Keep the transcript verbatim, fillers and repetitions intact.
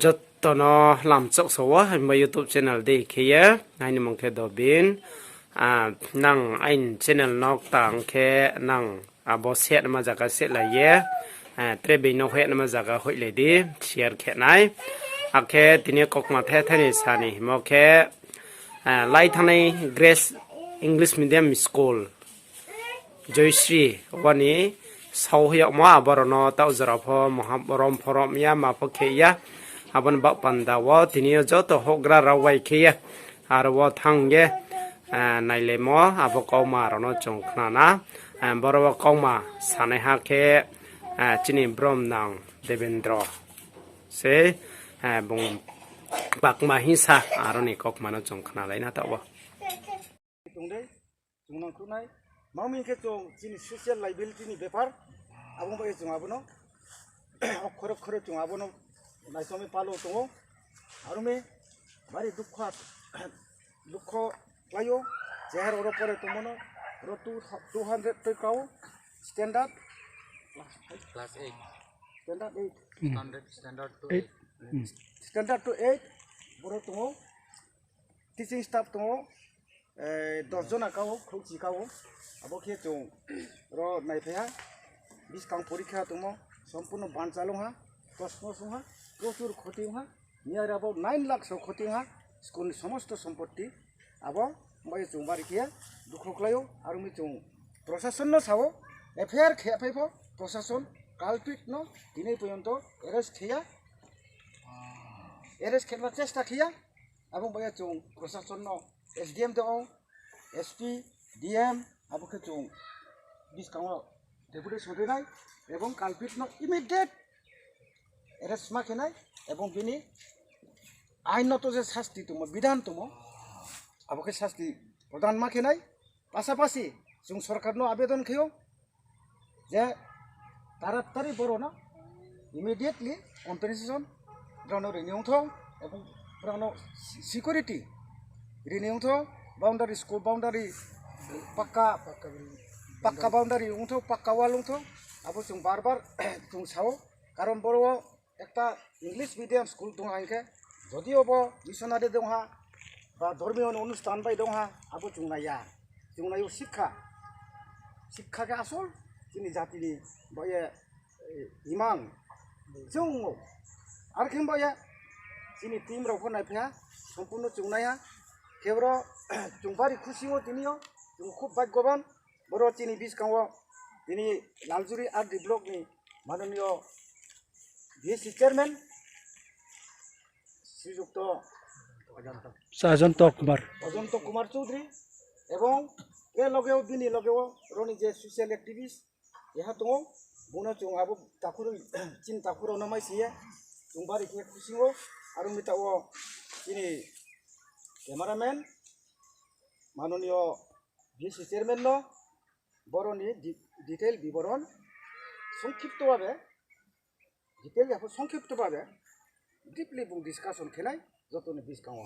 Joto no lamchok sa wo, aini YouTube channel dei khe ye, aini mung khe Dobin. Ah, nang aini channel no ktang khe nang abo set nama zaga set lai ye, ah, tre being no hoih nama zaga hoih lai di, share khe nai. Akhe tini kaukma the the ni sa ni himo khe, ah, lai thanai Grace English Medium School. Joyshri, wani sao hoih yagmo abo rao no taoh jora pho, moha rom pho rom ya, ma pho khe ya. Abo ni baoh panda wo tini yo joto houhgra rao bai khe ye. Aro wo thanng ye, ah, nailaimo abo kauma rao no chung khna na. Ah, boro wo kauma sanaiha khe, ah, chini brom nang Debendro se, ah, bung bakma hingsa aro ni kaukma no chung khnalai na taoh wo. Tong dei, chung nangkhruh nai. Mami khe chung chini social liability ni bepar. Abo bai chung abo no, okhoro khoro chung abo no naisong mi palo tong ou. Aro mi bari dukho, dukho klái ou. Chehar oro pore tongmo no, oro two, two hundred toi ka ou. Standard, class eight. Standard eight. Standard, standard to eight. Standard to eight, boro tong ou. Teaching staff tong ou, eh, dos jona ka ou, khrouhchi ka ou. Abo khe chung ro naiphai ha, buskang porikha tongmo, sompurno banchal ong ha, kosmos ong ha, prochur khoti ong ha, niyar abo nine lakhs rao khoti ong ha, school ni somosto sompotti. Abo bai chung bari khe dukho klái ou, aro mi chung prosason no sa ou, F I R khe phai pho, prosason culprit no tini porjonto arrest khe ya, arrest khe na chesta khe ya. Abo bai chung prosason no S D M de ong, S P, D M, abo khe chung buskang wo deputation ri nai, ebong culprit no immediate arrest ma khe nai, ebong bini ain no to je sasti tongmo, bidhan tongmo, abo khe sasti prodan ma khe nai. Pasapasi chung sorkar no abedon khe ou, je taratari boro no immediately compensation brao no rini ongthou, ebong brao no security rini ongthou, boundary, school boundary pakka, pakka boundary ongthou, pakka wall ongthou, abo chung bar bar chung sa ou, karon boro wo ekta English medium school tong ha hing khe, jodi obo missionary dong ha, ba dhormiyo ni onusthan bai dong ha, abo chung nai ya. Chung nai ou শিক্ষা. শিক্ষা khe আসল chini jati ni baoh ye, eh, imang. Chung ou. Ar khe baoh ye, chini team rao pho naiphai ha, sompurno chung nai ha. Khe boro chung bari khusi ou tini yo, chung খুব ভাগ্যবান. Boro chini buskang wo, tini Laljuri R D block ni মাননীয় V C chairman, শ্রীযুক্ত Ajanto Kumar Chaudhary, ebong e loge wo, bini loge wo, roni je social activist, eha tong ou, bung no chung abo takhu, chini takhu rao no mai si ye, chung bari khe khusi ou, aro mi taoh wo, chini cameraman, মাননীয় V C chairman no, boro ni di-, detail biboron, সংক্ষিপ্ত ভাবে, detail ya pho সংক্ষিপ্ত ভাবে, deeply bung discussion khe nai, joto ni buskang wo.